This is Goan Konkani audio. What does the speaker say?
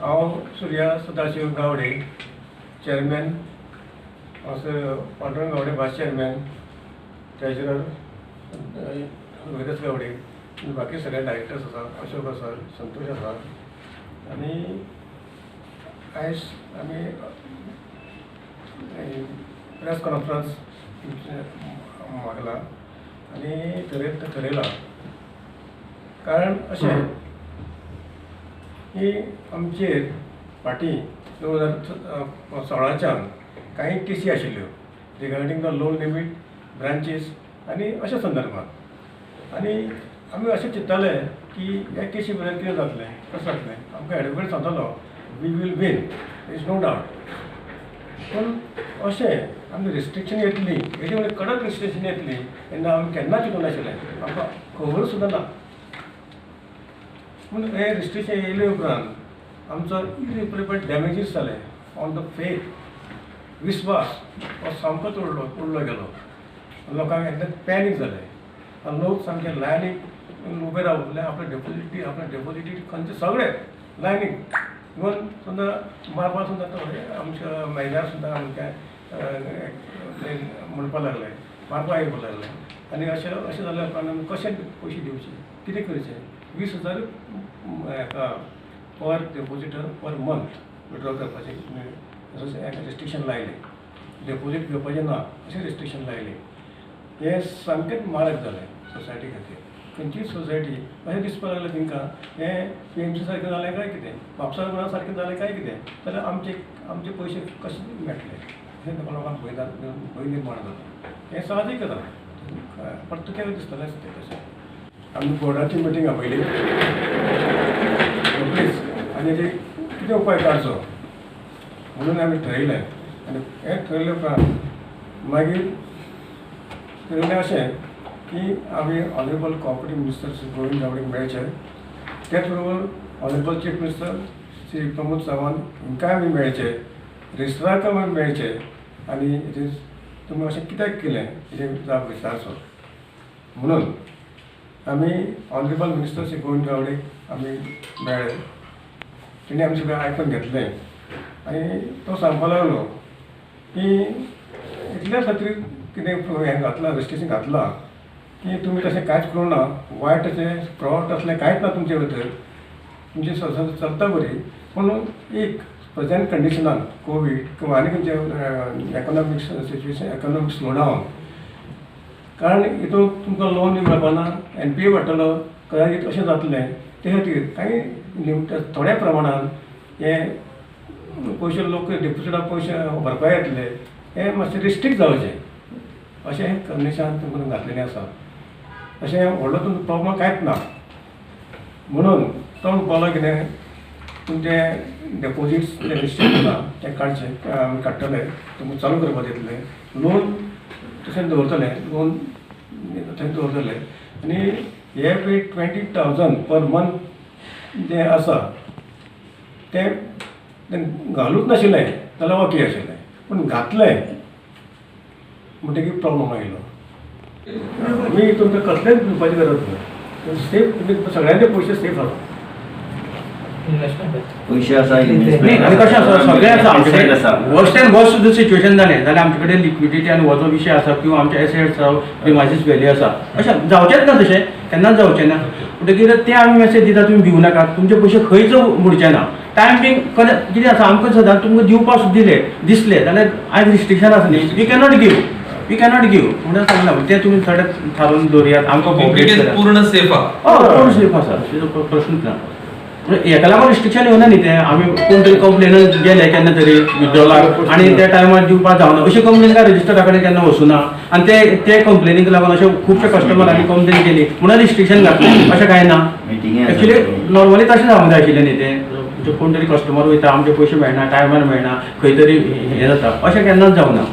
हांव सुर्या सदाशिव गावडे, चेअरमॅन, हांव Pandurang Gawade vice chairman, treasurer Rohidas Gawade आनी बाकी सगळे डायरेक्टर्स आसा, अशोक आसा, संतोष आसा. आनी आयज आमी प्रेस कॉन्फरन्स मागला आनी थरयला, कारण अशें की आमचेर फाटीं 2016च्यान कांय केसी आशिल्ल्यो regarding the loan limit, branches आनी अशा संदर्भात. आनी आमी अशें चिंत्ताले की ह्या केसी बद्दल कितें जातलें, कशें जातलें. आमकां एडवोकेट सांगतालो, "We will win, is no doubt." पूण अशें आमी रिस्ट्रिक्शन येतली, हेजे वयर कडक रिस्ट्रिक्शन येतली तेन्ना आमी केन्ना चिंतूंक नाशिल्लें, आमकां खबर सुद्दां ना. पूण हें रिस्ट्रिक्शन येयले उपरांत आमचो इरिपरेबल डॅमेजीस जाले ऑन the faith. विस्वास हो सामको तोडलो, उडलो गेलो. लोकांक एकदम पॅनीक जालें आनी लोक सामके लायनीक उबे रावले आपले डेपोजिटी, आपले डेपोजिटी खंयचे सगळे लायनीक. इवन सुद्दां मारपा सुद्दां थोडे आमच्या मॅनेजर सुद्दां आमच्या म्हणपाक लागले, मारपा येवपाक लागले. आनी अशें अशें जाल्या उपरांत आमी कशें पयशे दिवचे, कितें करचें? 20,000 हेका पर डेपोजिटर पर मंथ विड्रॉ करपाचें रिस्ट्रिक्शन लायलें, डेपोजीट घेवपाचें ना अशें रिस्ट्रिक्शन लायलें. हें सामकेंच मारक जालें सोसायटी खातीर. खंयचीच सोसायटी अशें दिसपाक लागलें तांकां, हें पीएमसी सारकें जालें काय कितें, म्हापसा गुणा सारकें जालें काय कितें, जाल्यार आमचे आमचे पयशे कशे मेळटले अशें लोकांक भंय भंय निर्माण जाता. हें साहजीक आसा, प्रत्येकाक दिसतलेंच तें तशें. आमी बोर्डाची मिटींग आपयली रोखडीच आनी हेजेर कितें उपाय काडचो म्हणून आमी ठरयलें. आनी हें ठरयले उपरांत मागीर ठरयलें अशें की आमी honourable cooperative minister Shri Govind गावडेक मेळचें, त्याच बरोबर honourable chief minister Shri Pramod Sawant हांकांय आमी मेळचें, रजिस्ट्राराक आमी मेळचें आनी हेजेर तुमी अशें कित्याक केलें हेजेर जाप विचारचो म्हणून आमी ऑनरेबल मिनिस्टर श्री गोविंद गावडे आमी मेळ्ळे. तेणी आमचें सगळें आयकून घेतलें आनी तो सांगपाक लागलो की इतल्या खातीर कितें हें घातलां, रजिस्ट्रेशन घातलां की तुमी तशें कांयच करूं ना, वायट अशें फ्रॉड तसलें कांयच ना तुमचे भितर, तुमची संस्था चलता बरी. पूण एक प्रेजेंट कंडिशनान कोवीड किंवा आनी खंयचे economic situation, economic slowdown, कारण हितून तुमकां लोन बी मेळपाना, एनपीए वाडटलो, कदाचीत अशें जातलें. ते खातीर कांय लिमिट थोड्या प्रमाणान हे पयशे लोक डेपोजिटा पयशे भरपा येतले, हे मातशें रिस्ट्रिक्ट जावचें अशें कंडिशन तुमकां घातलेलें आसा. अशें व्हडलो तुमचो प्रॉब्लम कांयच ना म्हणून तो म्हणपाक लागलो, कितें तुमचे डेपोजिट्स जे रिस्ट्रिक्ट जाला ते काडचे, आमी काडटले, तुमकां चालू करपाक दितले, लोन तशें दवरतले, लोन तशें दवरतले. आनी हे पळय 20,000 पर मंथ जें आसा तें तें घालूंक नाशिल्लें जाल्यार ओके आशिल्लें, पूण घातलें म्हणटकीर प्रॉब्लम आयलो. तुमी तुमकां कसलेंच भिवपाची गरज ना, सेफ, तुमी सगळ्यांचे पयशे सेफ आसा. पयशे आसा. नाही, आनी कशें आसा, सगळें आसा आमचे आमचे आसा. कडेन. वर्स्ट एंड वर्स्ट सुद्दां सिच्युएशन जालें जाल्यार आमचे कडेन लिक्विडिटी आनी हो जो विशय आसा किंवा आमचे एसेट्स आसा, प्रिमायसीस व्हॅल्यू आसा, अशें जावचेंच ना, तशें केन्नाच जावचें ना. म्हणटकीर तें आमी मेसेज दिता, तुमी भिवू नाकात, तुमचे पयशे खंयच बुडचे ना. टायम बींग कितें आसा, आमकां सदांच तुमकां दिवपाक सुद्दां दिले दिसले जाल्यार आयज रिस्ट्रिक्शन आसा न्ही, we cannot give म्हणून सांगला. तें तुमी थोडे थारोवन दवरयात, आमकां कॉपरेट करात. पूर्ण सेफ आहा? हय, पूर्ण सेफ आसा, तेजो प्रश्नूच ना. म्हणजे हेका लागून रिस्ट्रिक्शन येवना न्ही तें. आमी कोण तरी कंप्लेन गेले केन्ना तरी विड्रॉलाक आनी त्या टायमार दिवपाक जावना अशी कंप्लेन काय रजिस्टरा कडेन केन्ना वचूना. आनी ते ते कंप्लेनीक लागून अशें खुबशे कस्टमरांनी कंप्लेन केली म्हणून रिस्ट्रिक्शन घातलें, अशें कांय ना. मिटिंगे. एक्चुली नॉर्मली तशें जावंक जाय आशिल्लें न्ही तें. म्हणजे कोण तरी कस्टमर वयता, आमचे पयशे मेळना, टायमार मेळना, खंय तरी हें जाता, अशें केन्नाच जावना.